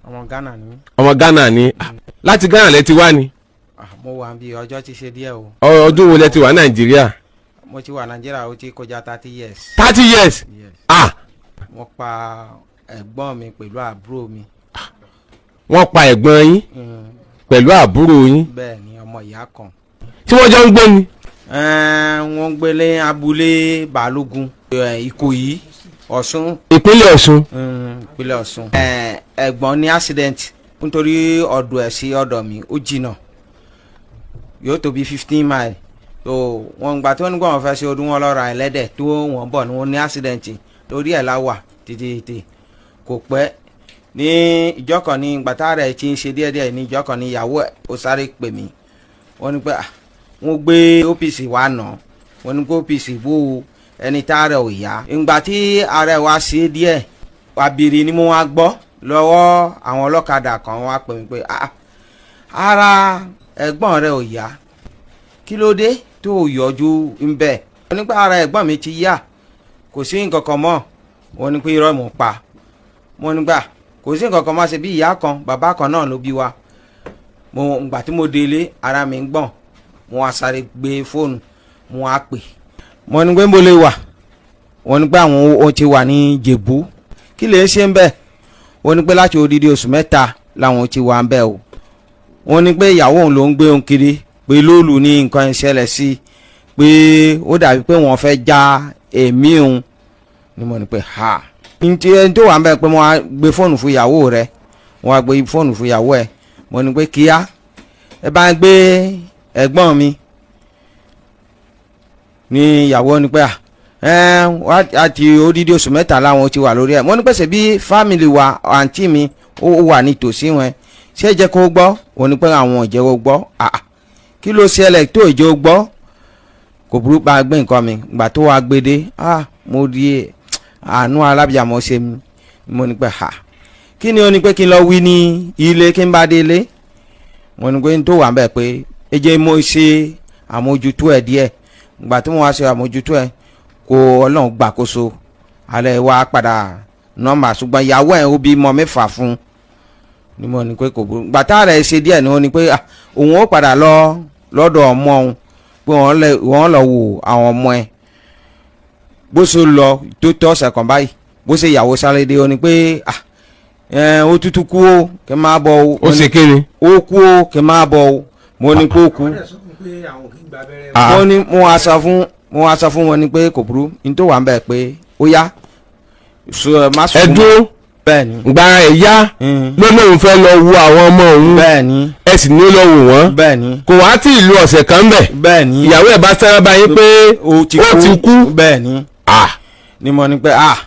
Ọmọ Ghana ni mí. Ọmọ Ghana ni. Ah, láti Ghana lẹ ti wá ni? Ah, mo wà bí ọjọ́ ti ṣe díẹ̀ o. Ọdún wo lẹ ti wà Nàìjíríà? Mo ti wà Nàìjíríà, ó ti kọjá 30 years. 30 years? Yes. Ah. Wọ́n pa ẹ̀gbọ́n mi pẹ̀lú àbúrò mi. Wọ́n pa ẹ̀gbọ́n yín pẹ̀lú àbúrò yín? Bẹ́ẹ̀ ni, ọmọ ìyá kan. Tí wọ́n jọ ń gbé ni? Wọ́n ń gbélé abúlé Balógun, Ìkòyí, Ọ̀ṣun. Ìpínlẹ̀ Ọ̀ṣun. Ìpínlẹ̀ Ọ̀ṣun. Ẹ̀gbọ́n ní accident nítorí ọ̀dọ̀ ẹ̀ sí ọ̀dọ̀ mi ó jìnnà, yóò tó bí 15 mile. So wọn gbà tí wọ́n ní kó wọn fẹ́ ṣe ọdún, wọn lọ ra ẹlẹ́dẹ̀ tó wọ́n bọ̀ ni wọ́n ní accident. Lórí ẹ̀ la wà títí títí kò pẹ́. Ní ìjọ kan ní gbàtà rẹ̀ ti ń ṣe díẹ̀díẹ̀, ní ìjọ kan ní ìyàwó ẹ̀ ó sáré pè mí. Wọ́n ní pé, ah, wọ́n gbé OPC wá nà. Wọ́n ní pé OPC bó o, ẹni tá rẹ̀ ò yá. Ìgbà tí ara ẹ̀ wá ṣe díẹ̀, àbìrì ni mo wá gbọ́ lọ́wọ́ àwọn ọlọ́kadà kan wá pè mí pé, ah, ara ẹ̀gbọ́n rẹ̀ ò yá, kí ló dé tó o yọjú ń bẹ̀? Wọ́n ní pé ara ẹ̀gbọ́n mi ti yá, kò sí nǹkan kan mọ́. Wọ́n ní pé irọ́ mò ń pa. Mo ní gbà kò sí nǹkan kan mọ́, ṣe bí ìyá kan bàbá kan náà ló bí wa. Mo ngbà tí mo délé, ara mi ń gbọ̀n. Mo wá sáré gbé fóònù, mo wá pè. Mo ní pé mo lè wà. Wọ́n ní pé àwọn ó ti wà ní Jèbú, kí lè ṣe ń bẹ̀? Wọ́n ní pé láti odidi oṣù 3 làwọn ti wà ń bẹ̀ o. Wọ́n ní pé ìyàwó òun ló ń gbé òun kiri, pé lóòlù ní nǹkan ìṣẹ̀lẹ̀ sí, pé ó dàbí pé wọ́n fẹ́ já èmi òun ni. Mo ní pé ha, ntí ẹni tó wà ń bẹ̀ pé mo wá gbé fóònù fún ìyàwó rẹ̀. Mo wá gbé fóònù fún ìyàwó ẹ̀. Mo ní pé kíá, ẹ bá ń gbé ẹ̀gbọ́n mi. Ní ìyàwó ni pé à ẹ wá, àti odidi oṣù 3 làwọn ti wà lórí ẹ̀. Mo ní pèsè bí family wa, àǹtí mi ó wà nítòsí wọn, ṣé jẹ́ kó gbọ́? Òun ní pé àwọn ò jẹ́ kó gbọ́. Ah, kí ló ṣẹlẹ̀ tó ìjẹ́ ó gbọ́? Kò burú, bá a gbé nǹkan mi. Gbà tó wàá gbé dé, ah, mo rí àánú alábìàmọ́ ṣe mi. Mo ní pé ha, kí ni? Ó ní pé kí n lọ wí ní ilé, kí n bá délé. Mo ní pé n tó wà ń bẹ̀ pé ẹ jẹ́ mo ṣe àmójútó ẹ̀ díẹ̀. Gbà tí mo wá ṣe àmójútó ẹ̀, kó Ọlọ́run gbàkóso, alẹ́ wa padà nọ́mbà. Ṣùgbọ́n ìyàwó ẹ̀, ó bímọ mẹ́fà fún ni. Mo ní pé kò burú. Gbà tá rẹ̀ ṣe díẹ̀ ni ó ní pé, ah, òun ó padà lọ lọ́dọ̀ ọmọ òun, pé wọ́n lọ wò àwọn ọmọ ẹ̀. Bó ṣe lọ tó tọ́ ọ̀sẹ̀ kan báyìí, bó ṣe ìyàwó sáré dé, ó ní pé, ah, ẹ ó tútù kú o, kí n máa bọ̀ o. Ó ṣe kí ni? Ó kú o, kí n máa bọ̀ o. Mo ní kó kú. Wọ́n dẹ̀ sọ fún pé àwọn kì í gba abẹ́rẹ́. Ah. Mo ní mo wá sọ fún wọn ni pé kò burú, ní tó wà ń bẹ̀ pé ó yá so, má sùn. Ẹdún. Bẹ́ẹ̀ ni. Gba ẹ̀ yá ló lóun fẹ́ lọ wo àwọn ọmọ òun. Bẹ́ẹ̀ ni. Ẹ sì ní ó lọ wò wọ́n. Bẹ́ẹ̀ ni. Kò wá tí ìlú ọ̀sẹ̀ kan bẹ̀. Bẹ́ẹ̀ ni. Ìyàwó ẹ̀ bá sára bá yín pé ó ti ó kú. ti kú. Bẹ́ẹ̀ ni. Ah. Ni mo ní pé, ah,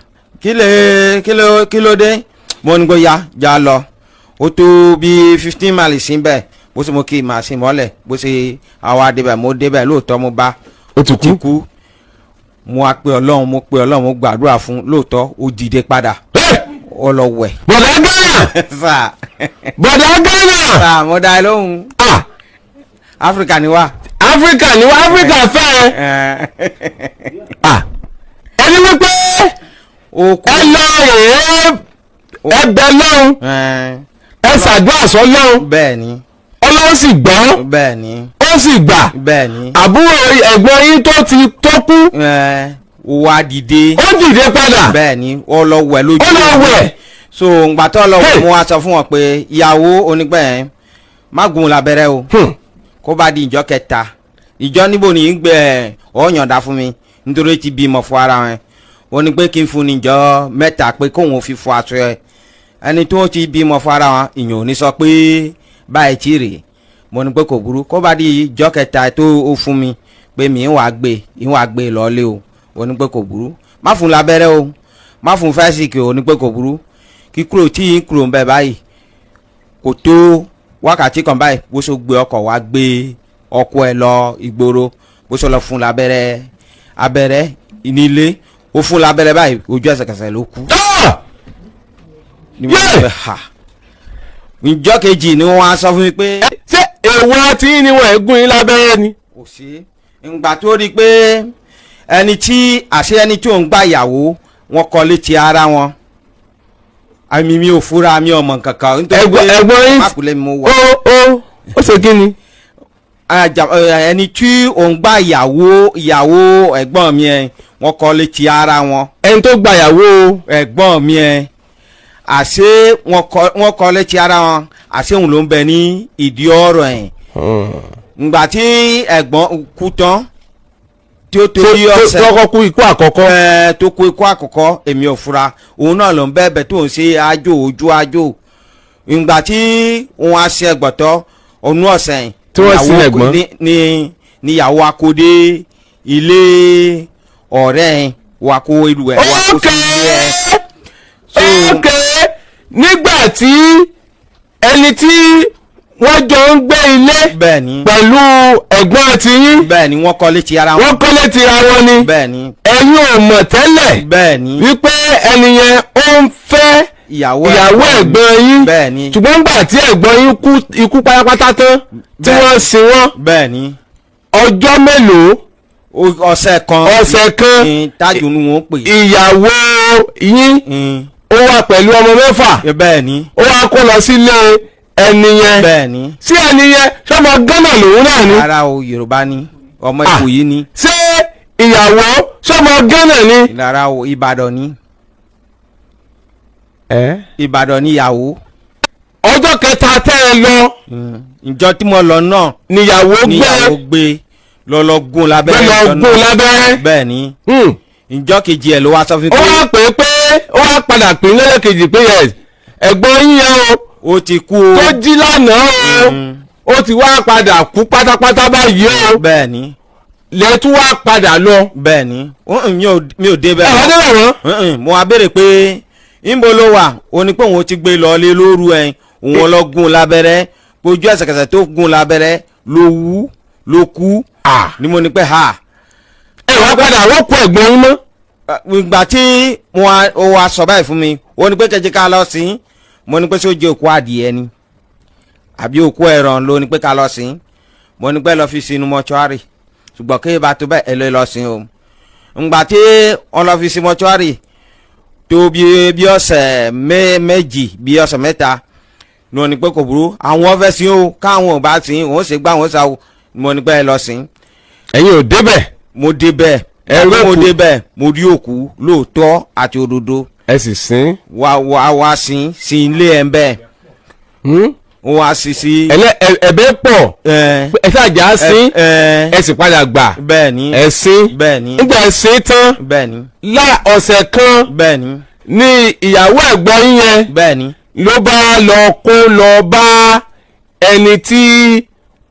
kí lè kí ló kí ló dé? Mo ní pé ya já lọ, ó tó bí 15 miles síbẹ̀. Bó ṣe mo kí màá sí mọ́lẹ̀, bó ṣe àwa débẹ̀, mo débẹ̀ lóòótọ́, mo bá ó ti ti kú. kú. Mo wá pe Ọlọ́run, mo pe Ọlọ́run, mo gbàdúrà fún. Lóòótọ́, ó dìde padà, ó lọ wẹ̀. Bọ̀dá Ghana! Sà. Bọ̀dá Ghana! Sà, mo dá ẹ lóhùn. Ah. Áfíríkà ni wá. Áfíríkà ni wá, Áfíríkà fẹ́ ẹ. Ah, ẹni wípé Ó kú. ẹ lọ rèé, ẹ bẹ lọ́hùn, ẹ ṣàdúrà sọ́lọ́hùn. Bẹ́ẹ̀ ni. Ọlọ́run sì gbọ́. Bẹ́ẹ̀ ni. Ó sì gbà. Bẹ́ẹ̀ ni. Àbúrò ẹ̀gbọ́n yín tó ti tó kú, Ó wá dìde. Ó dìde padà. Bẹ́ẹ̀ ni, ó lọ wẹ̀ lójú. Ó lọ wẹ̀. So ngbà tó lọ wẹ̀, Hey! mo wá sọ fún wọn pé ìyàwó onígbẹ́ yẹn, má gun lábẹ́rẹ́ o. Kó bá di ìjọ kẹta, ìjọ níbo ni ń gbẹ ọ yànda fún mi, nítorí ti bímọ fún ara wọn. Ó ní pé kí n fún ní ìjọ 3, pé kóun fi fọ aṣọ ẹ. Ẹni tó ti bímọ fún ara wọn, ìyàn ò ní sọ pé báyìí tí rèé. Mo ní pé kò burú, kó bá di ìjọ kẹta tó ó fún mi, pé mi ń wà gbé lọ́lé o. Ó ní pé kò burú, má fún lábẹ́rẹ́ o, má fún fẹ́sìkì o. Ó ní pé kò burú. Kíkúrò tí ń kúrò ń bẹ báyìí, kò tó wákàtí kan báyìí, bó ṣe gbé ọkọ̀ wá gbé ọkọ ẹ lọ ìgboro, bó ṣe lọ fún lábẹ́rẹ́ abẹ́rẹ́ nílé, ó fún lábẹ́rẹ́ báyìí, ojú ẹsẹ̀kẹsẹ̀ ló kú. Ah! Ni mo fẹ́ ha, ìjọ kejì ni wọ́n á sọ fún mi pé Ṣé èèwọ̀ tí ní wọ́n ẹ̀ gún yín lábẹ́rẹ́ ni? Kò sí ìgbà tó rí i pé ẹni tí àṣẹ ẹni tí òun gbà ìyàwó wọn kọ létí ara wọn. Àmì mi ò fura, mi ò mọ̀ kankan nítorí Ẹ̀gbọ́n pé ẹ̀gbọ́n yín mákùlẹ̀ mi mo wà. Ó ṣe kí ni. Ẹni tí òun gba ìyàwó ẹ̀gbọ́n mi ẹ̀, wọ́n kọ́ létí ara wọn. Ẹni tó gba ìyàwó Ẹ̀gbọ́n mi ẹ̀, àṣé wọ́n kọ́ létí ara wọn, àṣé òun ló ń bẹ ní ìdí ọ̀rọ̀ ẹ̀. Ngbà tí ẹ̀gbọ́n kú tán, tí ó tó torí ọ̀sẹ̀ tó kọ́kọ́ kú ikú àkọ́kọ́. Ẹ tó kú ikú àkọ́kọ́, èmi ò fura, òun náà ló ń bẹ́ẹ̀ bẹ́ẹ̀ tó ń ṣe ájò ojú ájò. Ìgbà tí òun á ṣe ẹgbọ̀tọ́ òun ọ̀sẹ̀ Tí wọ́n sin ìyàwó ẹ̀gbọ́n. Níyàwó akódé ilé ọ̀rẹ́ ẹ̀ wà kó irú ẹ̀ wà kó sí ilé ẹ̀. Ok, nígbà tí ẹni tí wọ́n jọ ń gbé ilé Bẹ́ẹ̀ ni. pẹ̀lú ẹ̀gbọ́n tiyín, Bẹ́ẹ̀ ni, wọ́n kọ́ létí ara wọn. Wọ́n kọ́lé tira wọn ni. Bẹ́ẹ̀ ni. Ẹ̀yin ò mọ̀ tẹ́lẹ̀ Bẹ́ẹ̀ ni. wípé ẹni yẹn ó ń fẹ́ ìyàwó ìyàwó ẹ̀gbọ́n yín. Bẹ́ẹ̀ ni. Ṣùgbọ́n nígbà tí ẹ̀gbọ́n yín kú ikú pátápátá tán tí Bẹ́ẹ̀. wọ́n sin wọ́n, Bẹ́ẹ̀ ni. ọjọ́ mélòó? Ọ̀sẹ̀ kan. Ọ̀sẹ̀ kan. Ní tájú ni wọ́n pè. Ìyàwó yín ó wà pẹ̀lú ọmọ 6. Bẹ́ẹ̀ ni. Ó wá kó lọ sílé ẹni yẹn. Bẹ́ẹ̀ ni. Sí ẹni yẹn, sọmọ Ghana lòun náà ni? Rárá o, Yorùbá ni ọmọ. Ah. Ìkòyí ni. Ṣé ìyàwó sọmọ Ghana ni? Rárá o, Ìbàdàn ni. Ìbàdàn ni ìyàwó. Ọjọ́ kẹta tẹ́ ẹ lọ Ǹjọ́ tí mo lọ náà níyàwó gbé níyàwó gbé lọ́lọ́ gún lábẹ́rẹ́ gbé lọ ìjọ gún náà. lábẹ́rẹ́. Bẹ́ẹ̀ ni. Ǹjọ́ kejì ẹ̀ ló wá sọ fún Ó pé wá pè é pé ó wá padà pè é lẹ́lẹ́kejì pé yes, ẹ̀gbọ́n yín yẹn o ó ti kú o. Tó jí lánàá o, ó ti wá padà kú pátápátá báyìí o. Bẹ́ẹ̀ ni. Lẹ́tún wá padà lọ. Bẹ́ẹ̀ ni. Mi ò débẹ̀. Ẹ̀ wọ́n débẹ̀ wọ́n. Mo wá béèrè pé ńbo ló wà, ó ní pé òun ti gbé lọ lé lóru ẹ̀, òun lọ gún lábẹ́rẹ́, ojú ẹsẹ̀kẹsẹ̀ tó gún lábẹ́rẹ́ ló wú, ló kú. Ni mo ní pé ha. Ẹ wá padà rọ́pò ẹ̀gbọ́n yín mọ́. Ìgbà tí mo wá, ó wá sọ báyìí fún mi, ó ní pé kẹjẹ ká lọ sí. Mo ní pé ṣé ó jẹ́ òkú adìẹ ni àbí òkú ẹran ló ní pé ká lọ sí? Mo ní pé lọ fi sínú mọ́ṣúárì, ṣùgbọ́n kí bá tó bẹ́ẹ̀, ẹ lọ lọ sí o. Ǹgbà tí wọ́n lọ fi sí mọ́ṣúárì tó bí ọ̀sẹ̀ 2, bí ọ̀sẹ̀ 3, ní wọ́n ní pé kò burú, àwọn fẹ́ sí o, káwọn ò bá sí, òun sì gbá òun sá o. Mo ní pé ẹ lọ sí. Ẹ̀yin ò débẹ̀. Mo débẹ̀. Ẹ mo rókù. Débẹ̀, mo rí òkú lóòótọ́ àti òdodo. Ẹ sì sin. Wá wá wá sí sí ilé ẹ̀ ń bẹ́ẹ̀, wá sí sí. Ẹ̀bẹ̀ pọ̀. Ẹ. Ẹ ṣàjà sin. Ẹ. Ẹ sì padà gbà. Bẹ́ẹ̀ ni. Ẹ sin. Bẹ́ẹ̀ ni. Nígbà ẹ sin tán, Bẹ́ẹ̀ ni. lá ọ̀sẹ̀ kan Bẹ́ẹ̀ ni. ní ìyàwó ẹ̀gbọ́n yín yẹn Bẹ́ẹ̀ ni. ló bá lọ kó lọ bá ẹni tí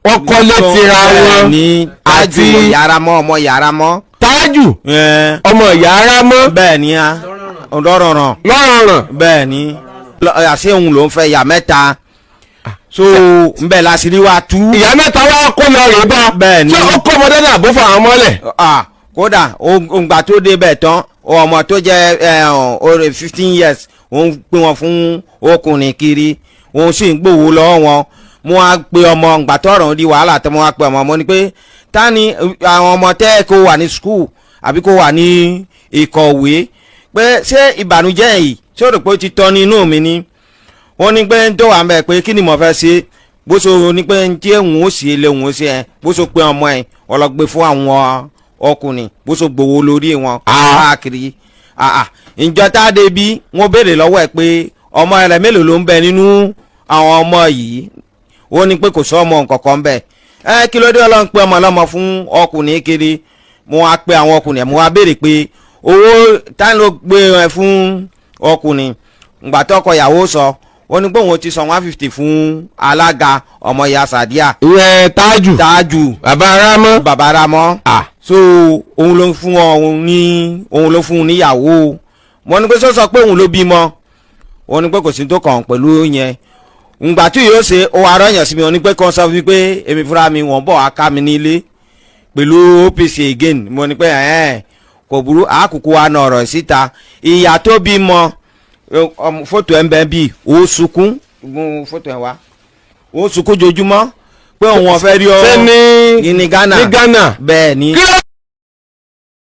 wọ́n kọ́lé tira wọn ní àti àti yàrá mọ́ ọmọ yàrá mọ́. Tájù Ẹ. ọmọ ìyá ara mọ́. Bẹ́ẹ̀ ni, a ọ̀dọ́rọ̀ràn. Lọ́rọ̀ràn. Bẹ́ẹ̀ ni. Àṣé òun ló ń fẹ́ ìyá mẹ́ta, so nbẹ̀ láṣìírí wa tú. Ìyá mẹ́ta wá kó lọ rèé bá. Bẹ́ẹ̀ ni. Ṣé ó kọ́ ọmọdé náà bó fa àwọn mọ́lẹ̀? Ah, kódà òǹgbà tó débẹ̀ tán, ọmọ tó jẹ́ orí 15 years, òun pín wọn fún ọkùnrin kiri, òun sì ń gbòwó lọ́wọ́ wọn. Mo wá pe ọmọ ǹgbà tọrọ di wàhálà tó, mo wá pe ọmọ, mo ní pé ta ni àwọn ọmọ tẹ́ kó wà ní school àbí kó wà ní ìkọ̀wé, pé ṣé ìbànújẹ́ yìí, ṣé o rò pé ó ti tọ́ ní inú mi ni? Wọ́n ní pé ń tó wà ń bẹ̀ pé kí ni mo fẹ́ ṣe, bó so ní pé ń tí òun ó ṣe lé òun ó ṣe ẹ, bó so pé ọmọ ẹ ọlọgbẹ fún àwọn ọkùnrin, bó so gbowó lórí wọn káàkiri. Ìjọ tá a dé bí, wọ́n béèrè lọ́wọ́ ẹ pé ọmọ rẹ̀ mélòó ló ń bẹ nínú àwọn ọmọ yìí? Ó ní pé kò sọ ọmọ nǹkankan ń bẹ. Ẹ kí ló dé ọlọ́run pé ọmọ ọlọ́mọ fún ọkùnrin kiri? Mo wá pe àwọn ọkùnrin, mo wá béèrè pé owó tá ló gbé ẹ fún ọkùnrin? Ngbà tó ọkọ ìyàwó sọ, ó ní pé òun ti san 150 fún alága ọmọ ìyá Sàdíà. Ìyẹn Tájù. Tájù. Bàbá Arámọ́. Bàbá Ramọ́. So òun ló fún òun ní, òun ló fún un níyàwó. Mo ní pé sọ pé òun ló bímọ? Ó ní pé kò sí tó kàn pẹ̀lú yẹn. Ngbà tí yóò ṣe, ó wá rọyàn sí mi, ó ní pé kàn sọ fún mi pé èmi fúnra mi, wọ́n bọ̀ wá ká mi nílé pẹ̀lú OPC again. Mo ní pé ẹ̀ẹ́n kò burú, àkókò wa nà ọ̀rọ̀ síta. Ìyá tó bímọ, fótò ẹ̀ ń bẹ bí, ó sunkún, mú fótò ẹ̀ wá, ó sunkún jojúmọ́ pé òun ọ̀fẹ́ rí ọ. Ṣé ní ní Ghana. Ní Ghana. Bẹ́ẹ̀ ni. Kí ló